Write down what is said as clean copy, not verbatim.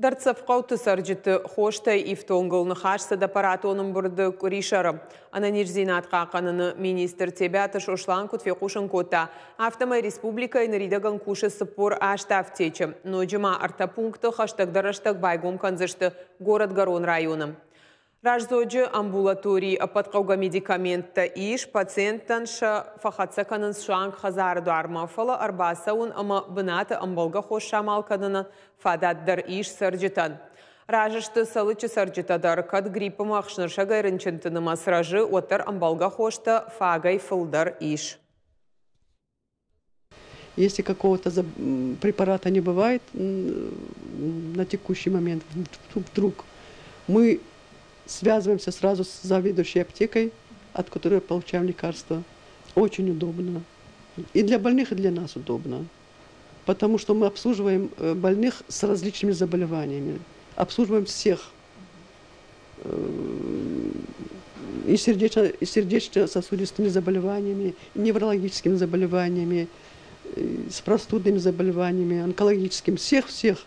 Дӕрддзӕф хъӕуты цӕрджыты хостӕй ифтонгыл ныхас цыд аппаратон ӕмбырды къуырисӕры. Ӕнӕниздзинад хъахъхъӕныны министр Тебиаты Сослан куыд фехъусын кодта, афтӕмӕй республикӕйы ныридӕгӕн кусы 48 афтечы. Ноджы ма ӕртӕ пункты хӕстӕгдӕр рӕстӕг байгом кӕндзысты Горӕтгӕрон районы. Раздзоджы амбулаторийы ӕппӕт хъӕугӕ медикаменттӕ ис, пациенттӕн сӕ фӕхӕццӕ кӕнынц суанг хӕдзары дуармӕ, фӕлӕ ӕрбацӕуын ӕмӕ бынаты ӕмбӕлгӕ хос самал кӕнынӕн фадат дӕр ис цӕрджытӕн. Разы сты Цӕлыччы цӕрджытӕ дӕр, кӕд гриппы ӕмӕ ӕхснырсӕгӕй рынчынты нымӕц рӕзы, уӕддӕр ӕмбӕлгӕ хостӕ фагӕй фылдӕр ис. Если какого-то препарата не бывает на текущий момент, вдруг мы связываемся сразу с заведующей аптекой, от которой получаем лекарства. Очень удобно. И для больных, и для нас удобно. Потому что мы обслуживаем больных с различными заболеваниями. Обслуживаем всех. И сердечно-сосудистыми заболеваниями, и неврологическими заболеваниями, и с простудными заболеваниями, онкологическими, всех-всех.